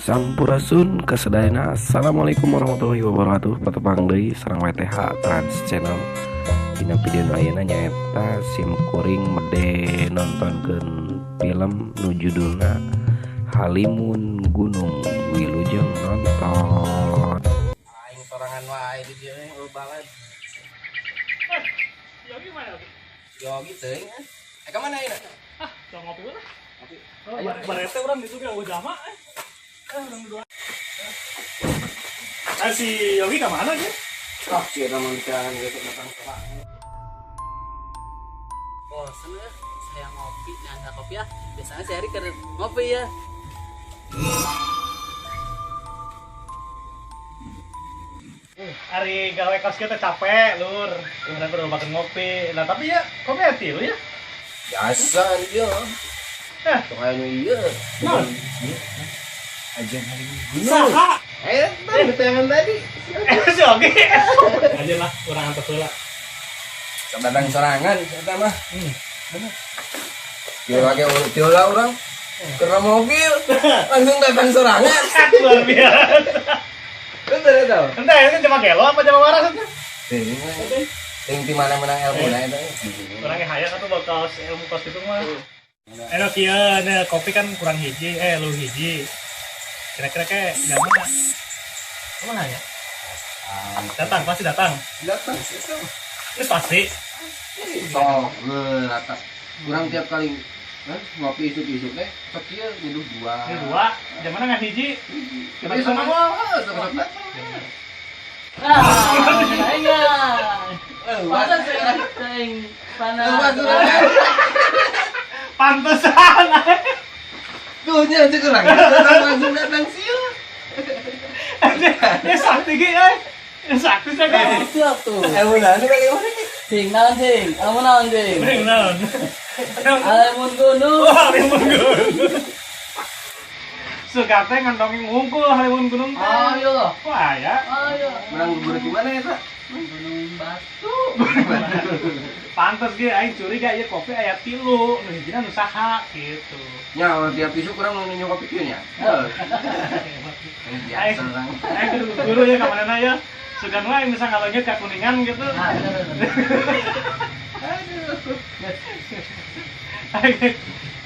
Sampurasun kasadayana. Assalamualaikum warahmatullahi wabarakatuh. Patepang deui sareng WTH Trans Channel. Dina video nu ayeuna nyaeta sim kuring mede nontonkeun film nu judulna Halimun Gunung. Wilujeng nonton. Aing sorangan wae di dieu eueuh balad. Yogi mana? Yogi teuing. Eh ka mana ayeuna? Ah, tong ngopi lah. Ngopi. Ayo barete urang ditu ge eueuh jama. Urang dua. Ah, si Yogi ka mana ge? Ah, si eta mah bicaraan gitu datang sorangan. Bosen ya, saya ngopi, nah kopi ya. Biasanya si Eri keur ngopi ya. Ari gawe kos kita capek, lur. Urang kudu makan ngopi. Nah, tapi ya kopi hati lu ya. Biasa ieu. Eh, Sok aya nu ieu. Naon? Ajan Halimun Gunung. Saha? Eh, tadi tayangan tadi. Eh, si Yogi. Aja lah, urang antos heula. Sok datang sorangan eta mah. Bener. Kieu lagi tieu lah urang. Keur mobil langsung datang sorangan. Luar biasa. Bener eta. Entah, ini cuma gelo apa cuma waras itu? Teuing. Teuing ti mana menang ilmu na eta. Urang ge hayang atuh bakal ilmu kos kitu mah. Eh, kieu nah, kopi kan kurang hiji, lu hiji. Kira-kira kayak jama kemana ya? Datang, pasti datang. Datang sih itu. Terus pasti. Sok rata. Kurang tiap kali ngopi isuk-isuk teh sok kieu nyeduh dua. Ini dua, jamana nggak hiji. Tapi sama mah sok sok datang. Ah, aing Pantes aing panas. Pantesan. Tuh nya aja kurang. Datang langsung datang sieu. Ini sakti ge euy. Ini sakti saya ge. Siap tuh. Mun anu bagaimana ge? Cing, naon cing? Amun naon cing? Mending naon? Halimun Gunung. Wah, Halimun Gunung. Suka teh ngandongin ngungkul Halimun Gunung teh. Ayo. Wah, ya. Ayo. Menang bubur di mana eta? Gunung Batu. Pantes ge aing curiga ieu kopi aya tilu, nu hijina nu saha gitu. Nya tiap isuk urang nu nyu kopi kieu nya. Aing Biasa urang. aing kudu guru ya ka manehna ya. Sugan wae bisa ngaleungit ka Kuningan gitu. Nah, bener, bener. Aduh.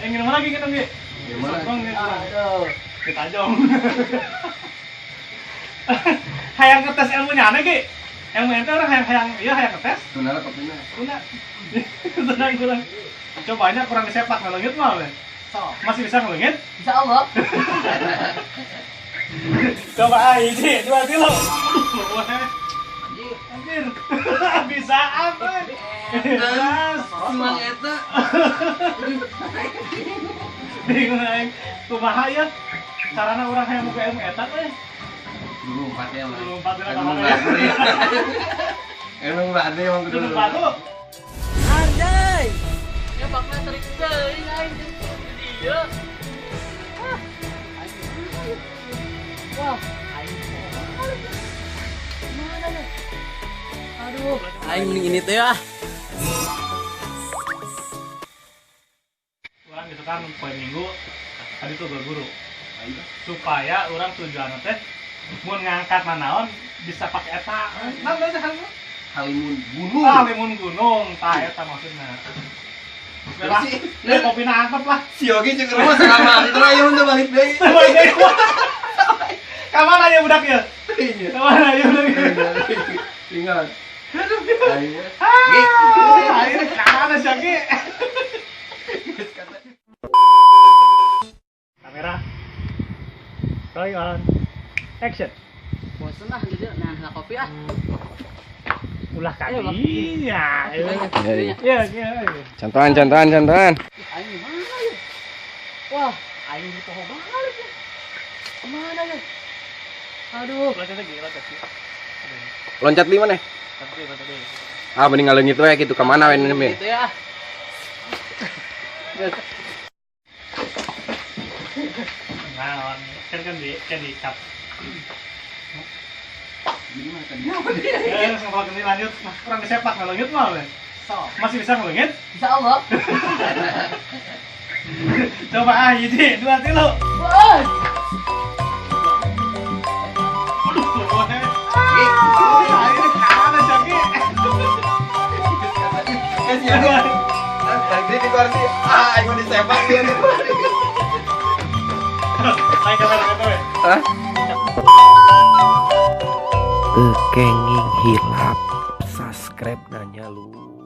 Aing minum lagi gitu ge. Gimana? Sokong ge. Aduh. Ditajong. Hayang ngetes ilmunya aneh ge. Ilmu ente orang hayang iya hayang ngetes. Tunala kopina. Kuna. Tenang kurang. Cobanya kurang disepak ngaleungit mah we. Sok. Masih bisa ngeleungit? Insyaallah. Coba ah, hiji, dua, tilu. Aduh, Anjir. anjir. Bisa apa? Jelas. Emang eta. Bingung aing. Kumaha ya? Carana urang hayang muka ilmu eta teh. Dulu empat ya, Mas. Dulu empat ya, Emang kamana ya? batu ya. Emang batu emang kudu. Dulu batu. Anjay. Ya bakna tarik teuing aing di dieu. Ah, aing wah, aing mana ya? Aduh, aing mending ini teh ah. Urang gitu kan poin minggu tadi tuh guru. Supaya urang tujuan teh mun ngangkat nanaon bisa pakai eta. Nah, teh kan. Halimun Gunung. Ah, Halimun Gunung, tah eta maksudna. Lah, Sih, kopina antep lah. Si Yogi jeung rumah selama itu ayo udah balik deui. Balik deui. Ka mana ya budak ya? Iya. Ka mana ya budak ya? Tinggal. Aduh. Ah, akhirnya ka mana sih Ki? Kamera. Rolling on. Action. Bosen ah gitu, nah kopi ah. Ulah Ayo, Bang. kadinya. Iya. Iya, iya. Contohan contohan contohan. Aing di mana ya? Wah, aing di poho balik ya. Kemana ya? Aduh. Loncat lagi, loncat. Loncat di mana? Loncat, loncat. Ah, mending ngaleungit we kitu ka mana we ini. Gitu ya. Nah, kan di cap. Jadi mah tadi apa dia? Ya, langsung kalau ini lanjut, nah, kurang disepak ngaleungit mah we. Sok. Masih bisa ngeleungit? Insyaallah. Coba ah, hiji, dua, tilu. Wah. Pardi. Ah, aing mah disepak dia nih Pardi. Aing kamera itu ya. Hah? Teu kenging hilap subscribe nanya lu.